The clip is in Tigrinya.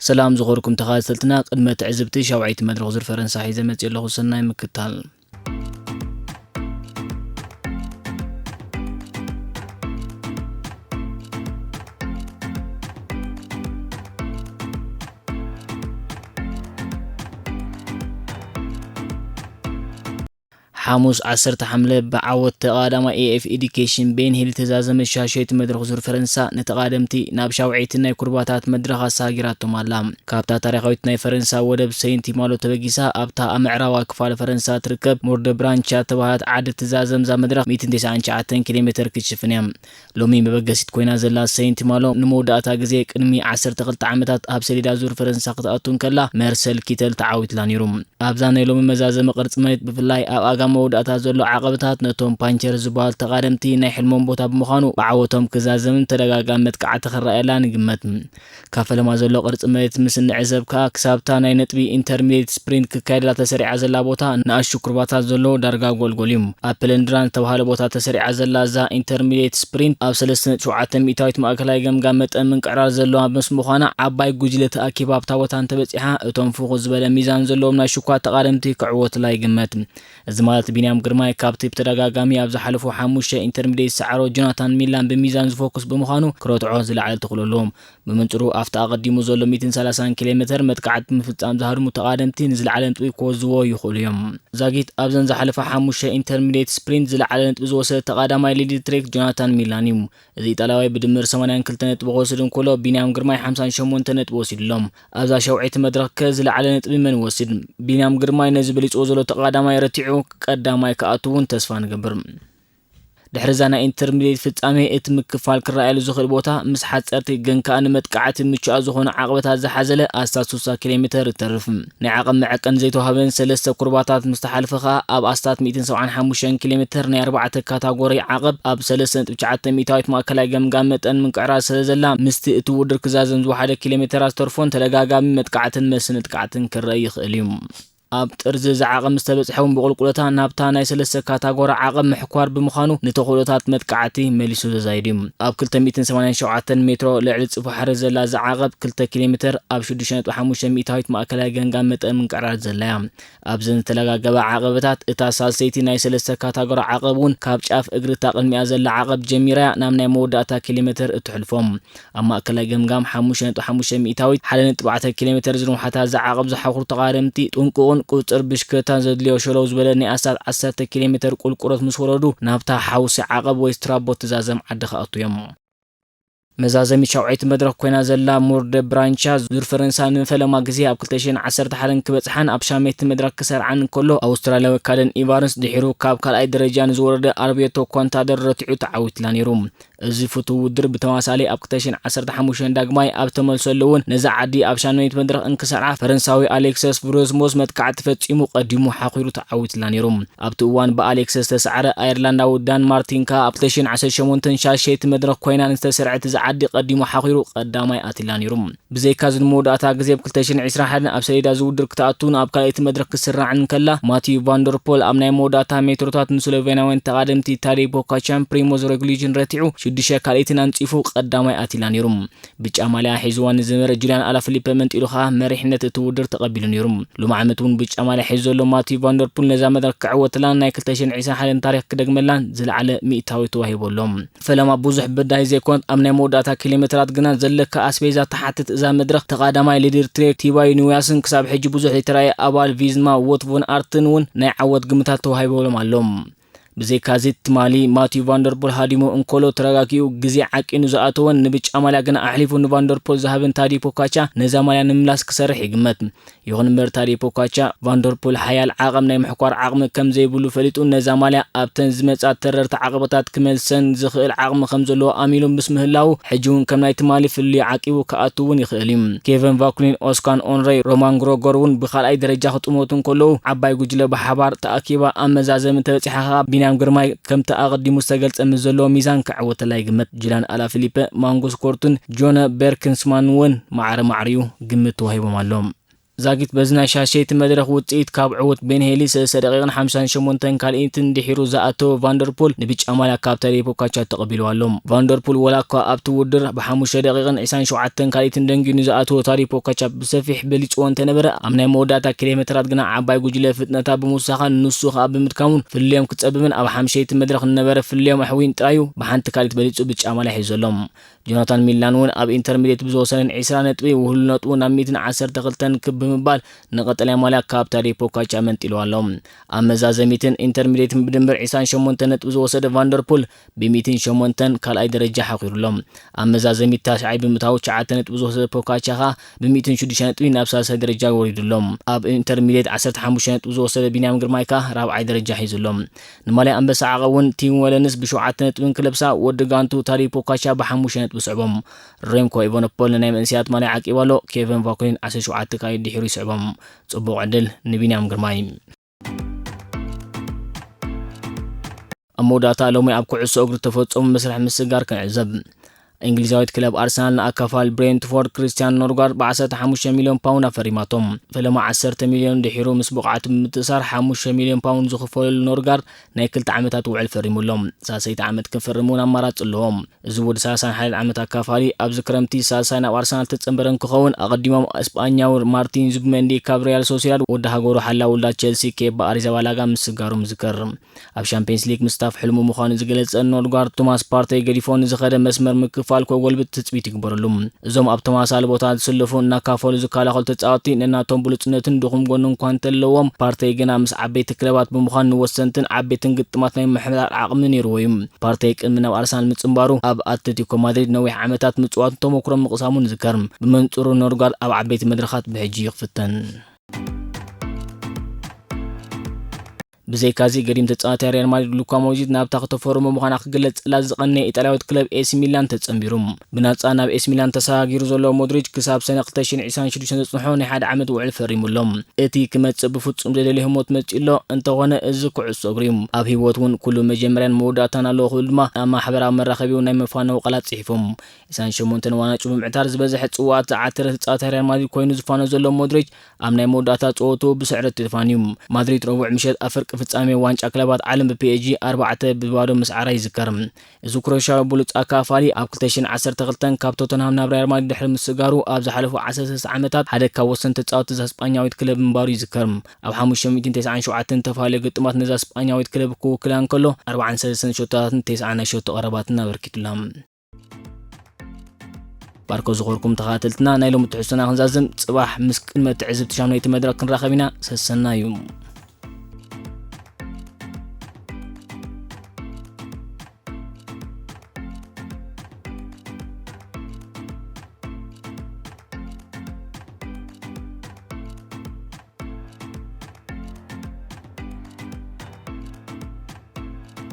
ሰላም ዝኾርኩም ተኸታተልትና፣ ቅድመ ትዕዝብቲ ሻውዓይቲ መድረኽ ዙር ፈረንሳ ሒዘ መጽእ ኣለኹ። ሰናይ ምክታል። ሓሙስ ዓሰርተ ሓምለ ብዓወት ተቐዳዳማይ ኤኤፍ ኤዱኬሽን ቤን ሂል ተዛዘመ ሻሸይቲ መድረኽ ዙር ፈረንሳ ንተቓደምቲ ናብ ሻውዒቲ ናይ ኩርባታት መድረኽ ኣሰጋጊራቶም ኣላ። ካብታ ታሪኻዊት ናይ ፈረንሳ ወደብ ሰይንቲ ማሎ ተበጊሳ ኣብታ ኣብ ምዕራባ ክፋል ፈረንሳ ትርከብ ሞርደ ብራንቻ ተባሃት ዓዲ ትዛዘምዛ መድረኽ ሚእትን ተስዓን ትሽዓተን ኪሎ ሜተር ክትሽፍን እያ። ሎሚ መበገሲት ኮይና ዘላ ሰይንቲ ማሎ ንመወዳእታ ግዜ ቅድሚ ዓሰርተ ክልተ ዓመታት ኣብ ሰሌዳ ዙር ፈረንሳ ክትኣቱ እንከላ መርሰል ኪተል ተዓዊትላ ነይሩ። ኣብዛ ናይ ሎሚ መዛዘሚ ቅርጺ መሬት ብፍላይ ኣብ ኣጋ መወዳእታ ዘሎ ዓቐብታት ነቶም ፓንቸር ዝበሃል ተቓደምቲ ናይ ሕልሞም ቦታ ብምዃኑ ብዓወቶም ክዛዘምን ተደጋጋሚ መጥቃዕቲ ክረኣየላ ንግመት። ካብ ፈለማ ዘሎ ቅርጺ መሬት ምስ እንዕዘብ ከኣ ክሳብታ ናይ ነጥቢ ኢንተርሚዲየት ስፕሪንት ክካየደላ ተሰሪዓ ዘላ ቦታ ንኣሽቱ ኩርባታት ዘሎ ዳርጋ ጎልጎል እዩ። ኣብ ፕለንድራን ዝተባህለ ቦታ ተሰሪዓ ዘላ እዛ ኢንተርሚዲየት ስፕሪንት ኣብ ሰለስተ ነጥቢ ሸውዓተ ሚእታዊት ማእከላይ ገምጋም መጠን ምንቅዕራር ዘለዋ ምስ ምዃና ዓባይ ጉጅለ ተኣኪባ ኣብታ ቦታ እንተበጺሓ እቶም ፍኹስ ዝበለ ሚዛን ዘለዎም ናይ ሽኳ ተቓደምቲ ክዕወትላ ይግመት። እዚ ማለት ቢንያም ግርማይ ካብቲ ብተደጋጋሚ ኣብ ዝሓለፉ ሓሙሽተ ኢንተርሚዲየት ዝሰዓሮ ጆናታን ሚላን ብሚዛን ዝፎኩስ ብምዃኑ ክረትዖ ዝለዓለ ተኽእሎ ኣለዎ። ብምንጽሩ ኣብቲ ኣቐዲሙ ዘሎ ሚእትን ሰላሳን ኪሎ ሜተር መጥቃዕቲ ብምፍጻም ዝሃድሙ ተቓደምቲ ንዝለዓለ ነጥቢ ክወዝዎ ይኽእሉ እዮም። ዛጊት ኣብዘን ዝሓለፋ ሓሙሽተ ኢንተርሚዲየት ስፕሪንት ዝለዓለ ነጥቢ ዝወሰደ ተቓዳማይ ሊድ ትሬክ ጆናታን ሚላን እዩ። እዚ ኢጣልያዊ ብድምር ሰማንያን ክልተ ነጥቢ ክወስድ እንከሎ ቢንያም ግርማይ ሓምሳን ሸሞንተ ነጥቢ ወሲድሎም። ኣብዛ ሸውዓይቲ መድረኽ ከ ዝለዓለ ነጥቢ መን ይወስድ? ቢንያም ግርማይ ነዚ በሊጽዎ ዘሎ ተቓዳማይ ረቲዑ ቀዳማይ ክኣቱ እውን ተስፋ ንገብር። ድሕሪ እዛ ናይ ኢንተርሚዲየት ፍጻሜ እቲ ምክፋል ክረኣየሉ ዝኽእል ቦታ ምስ ሓጸርቲ ግን ከኣ ንመጥቃዕቲ ምቹኣት ዝኾኑ ዓቕበታት ዝሓዘለ ኣስታት ስሳ ኪሎ ሜተር ይተርፍ። ናይ ዓቐብ መዐቀኒ ዘይተዋህበን ሰለስተ ኩርባታት ምስ ተሓልፈ ከኣ ኣብ ኣስታት ሚእትን ሰብዓን ሓሙሽተን ኪሎ ሜተር ናይ ኣርባዕተ ካታጎሪ ዓቐብ ኣብ ሰለስተ ነጥቢ ትሽዓተ ሚእታዊት ማእከላይ ገምጋም መጠን ምንቅዕራር ስለ ዘላ ምስቲ እቲ ውድድር ክዛዘም ዝወሓደ ኪሎ ሜተራት ዝተርፎን ተደጋጋሚ መጥቃዕትን መስንጥቃዕትን ክረአ ይኽእል እዩ። ኣብ ጥርዚ እዚ ዓቐብ ምስ ተበጽሐ እውን ብቑልቁለታ ናብታ ናይ ሰለስተ ካታጎሪ ዓቐብ ምሕኳር ብምዃኑ ንተኽእሎታት መጥቃዕቲ መሊሱ ዘዛይድ እዩ። ኣብ ክልተ ሚእትን ሰማንያን ሸውዓተን ሜትሮ ልዕሊ ጽፉሕ ሓረግ ዘላ እዛ ዓቐብ ክልተ ኪሎ ሜተር ኣብ ሽዱሽተ ነጥቢ ሓሙሽተ ሚእታዊት ማእከላይ ገምጋም መጠን ምንቅዕራር ዘላ እያ። ኣብዘን ዝተለጋገባ ዓቐበታት እታ ሳልሰይቲ ናይ ሰለስተ ካታጎሪ ዓቐብ እውን ካብ ጫፍ እግሪ እታ ቅድሚኣ ዘላ ዓቐብ ጀሚራ እያ ናብ ናይ መወዳእታ ኪሎ ሜተር እትሕልፎ። ኣብ ማእከላይ ገምጋም ሓሙሽተ ነጥቢ ሓሙሽተ ሚእታዊት ሓደ ነጥቢ ኣርባዕተ ኪሎ ሜተር ዝንውሓታ እዛ ዓቐብ ዝሓኹሩ ተቓደምቲ ጥንቁቕን ቁጽጽር ብሽክለታን ዘድልዮ ሸለው ዝበለ ናይ ኣስታት ዓሰርተ ኪሎ ሜተር ቁልቁለት ምስ ወረዱ ናብታ ሓውሲ ዓቐብ ወይ ስትራቦ ትዛዘም ዓዲ ክኣቱ እዮም። መዛዘሚት ሻውዓይቲ መድረኽ ኮይና ዘላ ሙር ደ ብራንቻ ዙር ፈረንሳ ንፈለማ ግዜ ኣብ ክልተ ሽሕን ዓሰርተ ሓደን ክበጽሓን ኣብ ሻምናይቲ መድረኽ ክሰርዓን እንከሎ ኣውስትራልያዊ ካደን ኢቫንስ ድሒሩ ካብ ካልኣይ ደረጃ ንዝወረደ ኣልቤርቶ ኮንታደር ረቲዑ ተዓዊትላ ነይሩ። እዚ ፍቱው ውድድር ብተመሳሳሊ ኣብ ክልተ ሽሕን ዓሰርተ ሓሙሽተን ዳግማይ ኣብ ተመልሰሉ እውን ነዛ ዓዲ ኣብ ሻምናይቲ መድረኽ እንክሰርዓ ፈረንሳዊ ኣሌክሰስ ቭሮስሞስ መጥቃዕቲ ፈጺሙ ቀዲሙ ሓኺሩ ተዓዊትላ ነይሩ። ኣብቲ እዋን ብኣሌክሰስ ዝተሰዓረ ኣየርላንዳዊ ዳን ማርቲን ከኣ ኣብ ክልተ ሽሕን ዓሰርተ ሸሞንተን ሻሸይቲ መድረኽ ኮይና ንዝተሰርዐት እዛ ዓዲ ቀዲሙ ሓኺሩ ቀዳማይ ኣትዩላ ነይሩ። ብዘይካ እዚ ንመወዳእታ ግዜ ብ ክልተ ሽሕን ዕስራን ሓደን ኣብ ሰሌዳ እዚ ውድድር ክትኣቱን ኣብ ካልኣይቲ መድረኽ ክትስራዕን እንከላ ማቲዩ ቫንደርፖል ኣብ ናይ መወዳእታ ሜትሮታት ንስሎቬንያውያን ተቓደምቲ ታዴ ፖካቻን ፕሪሞዝ ሮግሊችን ረቲዑ ሽዱሽተ ካልኣይትን ኣንጺፉ ቀዳማይ ኣትዩላ ነይሩ። ብጫ ማልያ ሒዝዋ ንዝነበረ ጁልያን ኣላፊሊፐ መንጢሉ ከኣ መሪሕነት እቲ ውድድር ተቐቢሉ ነይሩ። ሎሚ ዓመት እውን ብጫ ማልያ ሒዙ ዘሎ ማቲዩ ቫንደርፑል ነዛ መድረኽ ክዕወትላን ናይ ክልተ ሽሕን ዕስራን ሓደን ታሪኽ ክደግመላን ዝለዓለ ሚእታዊ ተዋሂቡ ኣሎ። ፈለማ ብዙሕ በዳሂ ዘይኮነት ኣብ ናይ መወዳእታ ኪሎ ሜትራት ግና ዘለካ ኣስቤዛ ትሓትት እዛ መድረኽ ተቓዳማይ ሊድር ትሬክ ቲባዩ ኒውያስን ክሳብ ሕጂ ብዙሕ ዘይተራእየ ኣባል ቪዝማ ዎት ቮን ኣርትን እውን ናይ ዓወት ግምታት ተዋሂቦሎም ኣሎ። ብዘይካዚ ትማሊ ማቲዩ ቫንደርፖል ሃዲሙ እንከሎ ተረጋጊኡ ግዜ ዓቂኑ ዝኣተወን ንብጫ ማልያ ግና ኣሕሊፉ ንቫንደርፖል ዝሃበን ታዲ ፖካቻ ነዛ ማልያ ንምምላስ ክሰርሕ ይግመት። ይኹን እምበር ታዲ ፖካቻ ቫንደርፖል ሓያል ዓቐብ ናይ ምሕኳር ዓቕሚ ከም ዘይብሉ ፈሊጡ ነዛ ማልያ ኣብተን ዝመጻ ተረርቲ ዓቐበታት ክመልሰን ዝኽእል ዓቕሚ ከም ዘለዎ ኣሚሉ ምስ ምህላዉ ሕጂ እውን ከም ናይ ትማሊ ፍልልዩ ዓቂቡ ክኣቱ እውን ይኽእል እዩ። ኬቨን ቫኩሊን፣ ኦስካን ኦንረይ፣ ሮማን ግሮጎር እውን ብኻልኣይ ደረጃ ክጥመቱ እንከለዉ ዓባይ ጉጅለ ብሓባር ተኣኪባ ኣብ መዛዘሚ ተበጺሓ ከኣ ቢንያም ግርማይ ከምቲ ኣቐዲሙ ዝተገልጸ ምስ ዘለዎ ሚዛን ክዕወተላ ይግመት። ጁልያን ኣላፊሊፐ፣ ማንጉስ ኮርቱን ጆነ ቤርክንስማን እውን ማዕረ ማዕሪኡ ግምት ተዋሂቦም ኣሎ። ዛጊት በዚ ናይ ሻሸይቲ መድረኽ ውጽኢት ካብ ዕዉት ቤን ሄሊ ሰለስተ ደቂቕን ሓምሳን ሸሞንተን ካልኢትን ድሒሩ ዝኣተወ ቫንደርፑል ንብጫ ማልያ ካብ ታዴ ፖካቻ ተቐቢሉ ኣሎ። ቫንደርፑል ወላ እኳ ኣብቲ ውድድር ብሓሙሽተ ደቂቕን ዕስራን ሸውዓተን ካልኢትን ደንጊዩ ንዝኣተወ ታዴ ፖካቻ ብሰፊሕ በሊጽዎ እንተነበረ፣ ኣብ ናይ መወዳእታ ኪሎ ሜትራት ግና ዓባይ ጉጅለ ፍጥነታ ብምውሳኻን ንሱ ኸኣ ብምድካሙን ፍልልዮም ክጸብብን ኣብ ሓምሸይቲ መድረኽ ንነበረ ፍልልዮም ኣሕዊን ጥራዩ ብሓንቲ ካልኢት በሊጹ ብጫ ማልያ ሒዙ ኣሎ። ጆናታን ሚላን እውን ኣብ ኢንተርሚዲየት ብዝወሰደን ዕስራ ነጥቢ ውህሉ ነጥቡ ናብ ሚእትን ዓሰርተ ክልተን ክብ ብምባል ንቐጠልያ ማልያ ካብ ታዴ ፖካቻ መንጢሉ ኣሎ። ኣብ መዛዘሚትን ኢንተርሚዲየትን ብድምር ዕስራን ሸሞንተ ነጥቢ ዝወሰደ ቫንደርፑል ብሚእትን ሸሞንተን ካልኣይ ደረጃ ሓኺሩ ኣሎ። ኣብ መዛዘሚት ታሽዓይ ብምእታው ትሽዓተ ነጥቢ ዝወሰደ ፖካቻ ኸኣ ብሚእትን ሽዱሽተ ነጥቢ ናብ ሳልሳይ ደረጃ ወሪዱ ኣሎ። ኣብ ኢንተርሚዲየት ዓሰርተ ሓሙሽተ ነጥቢ ዝወሰደ ቢንያም ግርማይ ከኣ ራብዓይ ደረጃ ሒዙ ኣሎ። ንማልያ ኣንበሳ ዓቐብ እውን ቲም ወለንስ ብሸውዓተ ነጥብን ክለብሳ ወዲ ጋንቱ ታዴ ፖካቻ ብሓሙሽተ ነጥቢ ስዕቦም። ሬምኮ ኢቫኖፖል ንናይ መንእሰያት ማልያ ዓቂቡ ኣሎ። ኬቨን ቫኩሊን ዓሰርተ ሸውዓተ ካልኢት ድሒሩ ይስዕቦም። ጽቡቕ ዕድል ንቢንያም ግርማይ። ኣብ መወዳእታ ሎሚ ኣብ ኩዕሶ እግሪ ተፈጸሙ መስርሕ ምስጋር ክንዕዘብ። እንግሊዛዊት ክለብ ኣርሰናል ንኣካፋል ብሬንትፎርድ ክሪስቲያን ኖርጋርድ ብ15 ሚልዮን ፓውንድ ኣፈሪማቶም። ፈለማ ዓሰርተ ሚልዮን ድሒሩ ምስ ብቕዓቱ ብምትእሳር ሓሙሽተ ሚልዮን ፓውንድ ዝኽፈለሉ ኖርጋርድ ናይ ክልተ ዓመታት ውዕል ፈሪሙሎም። ሳልሰይቲ ዓመት ክፈርም እውን ኣማራጺ ኣለዎም። እዚ ወዲ ሰላሳን ሓደን ዓመት ኣካፋሊ ኣብዚ ክረምቲ ሳልሳይ ናብ ኣርሰናል ተጸንበረ እንክኸውን፣ ኣቐዲሞም ስጳኛዊ ማርቲን ዙብመንዲ ካብ ሪያል ሶሲዳድ፣ ወዲ ሃገሩ ሓላው ውልዳ ቸልሲ ኬባ ኣሪዛባላጋ ምስጋሮም ይዝከር። ኣብ ሻምፒየንስ ሊግ ምስታፍ ሕልሙ ምዃኑ ዝገለጸ ኖድጋርድ፣ ቶማስ ፓርተይ ገዲፎ ንዝኸደ መስመር ምክፋል ከጎልብት ትጽቢት ይግበረሉ። እዞም ኣብ ተመሳሳሊ ቦታ ዝስለፉ እናካፈሉ ዝከላኸሉ ተጻወትቲ ነናቶም ብሉጽነትን ድኹም ጎኑ እኳ እንተለዎም፣ ፓርተይ ግና ምስ ዓበይቲ ክለባት ብምዃን ንወሰንትን ዓበይትን ግጥማት ናይ ምሕዳር ዓቕሚ ነይርዎ እዩ። ፓርተይ ቅድሚ ናብ ኣርሰናል ምጽንባሩ ኣብ ኣትሌቲኮ ማድሪድ ነዊሕ ዓመታት ምጽዋቱን ተመኩሮ ምቕሳሙን ይዝከር። ብመንጽሩ ኖድጋርድ ኣብ ዓበይቲ መድረኻት ብሕጂ እዩ ክፍተን። ብዘይካዚ፣ ገዲም ተጻዋታይ ሪያል ማድሪድ ሉካ ሞድሪች ናብታ ከተፈርሞ ምዃና ክግለጽላ ዝቐነየ ኢጣልያዊት ክለብ ኤሲ ሚላን ተጸንቢሩ። ብናጻ ናብ ኤሲ ሚላን ተሰጋጊሩ ዘሎ ሞድሪች ክሳብ ሰነ ክልተ ሽሕን ዕስራን ሽዱሽተን ዘጽንሖ ናይ ሓደ ዓመት ውዕል ፈሪሙ ኣሎ። እቲ ክመጽእ ብፍጹም ዘይደልዮ ህሞት መጺኡ ኣሎ። እንተኾነ፣ እዚ ኩዕሶ እግሪ እዩ። ኣብ ህይወት እውን ኩሉ መጀመርያን መወዳእታን ኣለዎ ክብል ድማ ኣብ ማሕበራዊ መራኸቢኡ ናይ መፋነዊ ቃላት ጽሒፎም። ዕስራን ሸሞንተን ዋንጫ ብምዕታር ዝበዝሐ ጽዋኣት ዝዓተረ ተጻዋታይ ሪያል ማድሪድ ኮይኑ ዝፋኖ ዘሎ ሞድሪች፣ ኣብ ናይ መወዳእታ ጸወትኡ ብስዕረት ተፋንዩ። ማድሪድ ረቡዕ ምሸት ኣብ ፍርቂ ፍጻሜ ዋንጫ ክለባት ዓለም ብፒኤስጂ ኣርባዕተ ብባዶ ምስዓራ ይዝከር። እዚ ክሮኤሽያዊ ብሉጽ ኣካፋሊ ኣብ ክልተ ሽሕን ዓሰርተ ክልተን ካብ ቶተንሃም ናብ ሪያል ማድሪድ ድሕሪ ምስጋሩ፣ ኣብ ዝሓለፉ ዓሰርተ ሰለስተ ዓመታት ሓደ ካብ ወሰንቲ ተጻወትቲ እዛ ስጳኛዊት ክለብ ምንባሩ ይዝከር። ኣብ ሓሙሽተ ሚእትን ተስዓን ሸውዓተን ተፈላለዩ ግጥማት ነዛ ስጳኛዊት ክለብ ክውክላ እንከሎ፣ ኣርባዓን ሰለስተን ሸቶታትን ተስዓን ናይ ሸቶ ቀረባትን ኣበርኪቱላ። ባርኮ ዝኾርኩም ተኸታተልትና፣ ናይ ሎሚ ትሕዝቶና ክንዛዝም፣ ጽባሕ ምስ ቅድመ ትዕዝብቲ ሻምናይቲ መድረኽ ክንራኸብ ኢና። ሰሰናዩ።